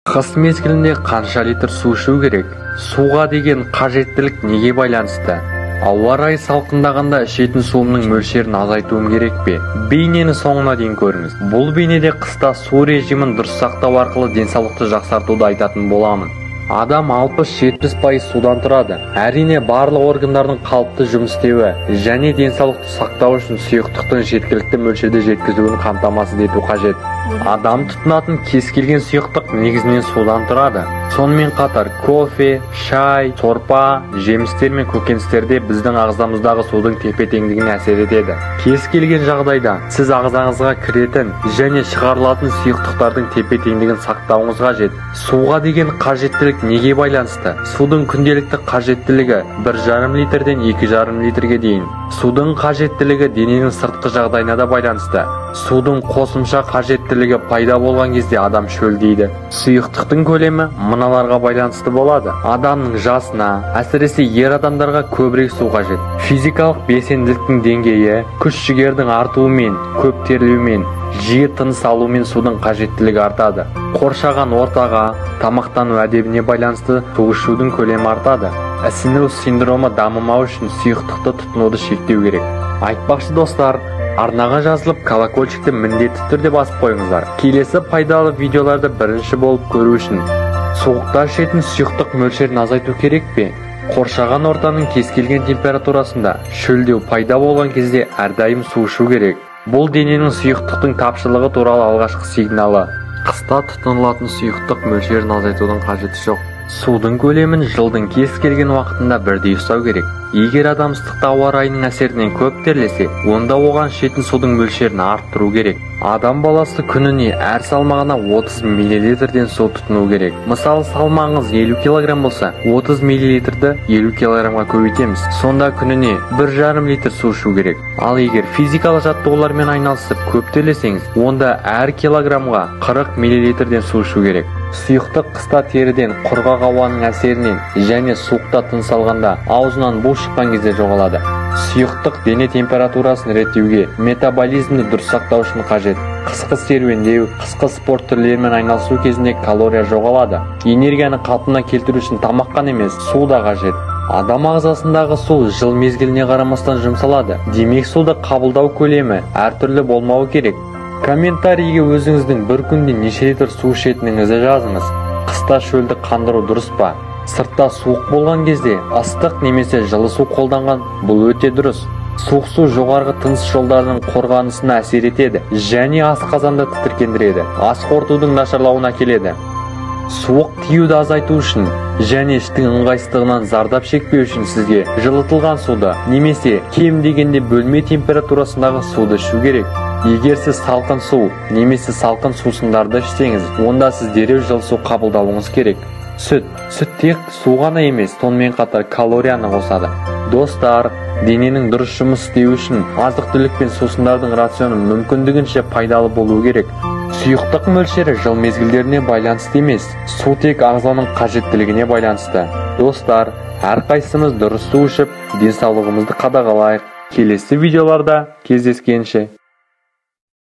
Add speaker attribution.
Speaker 1: Қыс мезгілінде қанша литр су ішу керек? Суға деген қажеттілік неге байланысты? Ауа райы салқындағанда ішетін суымның мөлшерін азайтуым керек пе? Бейнені соңына дейін көріңіз. Бұл бейнеде қыста су режимін дұрыс сақтау арқылы денсаулықты жақсартуды айтатын боламын. Адам 60-70% судан тұрады. Әрине, барлық органдардың қалыпты жұмыс істеуі және денсаулықты сақтау үшін сұйықтықтың жеткілікті мөлшерде жеткізілуін қамтамасыз ету қажет. Адам тұтынатын кез келген сұйықтық негізінен судан тұрады. Сонымен қатар кофе, шай, сорпа, жемістер мен көкөністерде біздің ағзамыздағы судың тепе-теңдігіне әсер етеді. Кез келген жағдайда сіз ағзаңызға кіретін және шығарылатын сұйықтықтардың тепе-теңдігін сақтауыңыз қажет. Суға деген қажеттілік неге байланысты? Судың күнделікті қажеттілігі 1,5 литрден 2,5 литрге дейін. Судың қажеттілігі дененің сыртқы жағдайына да байланысты. Судың қосымша қажеттілігі пайда болған кезде адам шөлдейді. Сұйықтықтың көлемі мыналарға байланысты болады. Адамның жасына, әсіресе ер адамдарға көбірек су қажет. Физикалық белсенділіктің деңгейі, күш-жігердің артуымен, көп терлеумен, жиі тыныс алумен судың қажеттілігі артады. Қоршаған ортаға, тамақтану әдебіне байланысты су ішудің көлемі артады. Ісіну синдромы дамымау үшін сұйықтықты тұтынуды шектеу керек. Айтпақшы достар, арнаға жазылып, колокольчикті міндетті түрде басып қойыңыздар. Келесі пайдалы видеоларды бірінші болып көру үшін. Суықта ішетін сұйықтық мөлшерін азайту керек пе? Қоршаған ортаның кез келген температурасында шөлдеу пайда болған кезде әрдайым су ішу керек. Бұл дененің сұйықтықтың тапшылығы туралы алғашқы сигналы. Қыста тұтынылатын сұйықтық мөлшерін азайтудың қажеті жоқ. Судың көлемін жылдың кез келген уақытында бірдей ұстау керек. Егер адам ыстықта ауа райының әсерінен көп терлесе, онда оған ішетін судың мөлшерін арттыру керек. Адам баласы күніне әр салмағына 30 миллилитрден су тұтыну керек. Мысалы, салмағыңыз 50 килограмм болса, 30 миллилитрді 50 килограммға көбейтеміз. Сонда күніне 1,5 литр су ішу керек. Ал егер физикалық жаттығулармен айналысып көп терлесеңіз, онда әр килограммға 40 миллилитрден су ішу керек. Сұйықтық қыста теріден, құрғақ ауаның әсерінен және суықта тыныс алғанда аузынан бу шыққан кезде жоғалады. Сұйықтық дене температурасын реттеуге, метаболизмді дұрыс сақтау үшін қажет. Қысқы серуендеу, қысқы спорт түрлерімен айналысу кезінде калория жоғалады. Энергияны қалпына келтіру үшін тамақ қана емес, су да қажет. Адам ағзасындағы су жыл мезгіліне қарамастан жұмсалады. Демек, суды қабылдау көлемі әртүрлі болмауы керек. Комментарийге өзіңіздің бір күнде неше литр су ішетініңізді жазыңыз. Қыста шөлді қандыру дұрыс па? Сыртта суық болған кезде ыстық немесе жылы су қолданған бұл өте дұрыс. Суық су жоғарғы тыныс жолдарының қорғанысына әсер етеді және асқазанды тітіркендіреді, ас қорытудың нашарлауына әкеледі. Суық тиюді азайту үшін және іштің ыңғайсыздығынан зардап шекпеу үшін сізге жылытылған суды немесе кем дегенде бөлме температурасындағы суды ішу керек. Егер сіз салқын су немесе салқын сусындарды ішсеңіз, онда сіз дереу жылы су қабылдауыңыз керек. Сүт. Сүт тек су ғана емес, сонымен қатар калорияны қосады. Достар, дененің дұрыс жұмыс істеуі үшін азық-түлік пен сусындардың рационы мүмкіндігінше пайдалы болуы керек. Сұйықтық мөлшері жыл мезгілдеріне байланысты емес, су тек ағзаның қажеттілігіне байланысты. Достар, әрқайсымыз дұрыс су ішіп, денсаулығымызды қадағалайық. Келесі видеоларда кездескенше.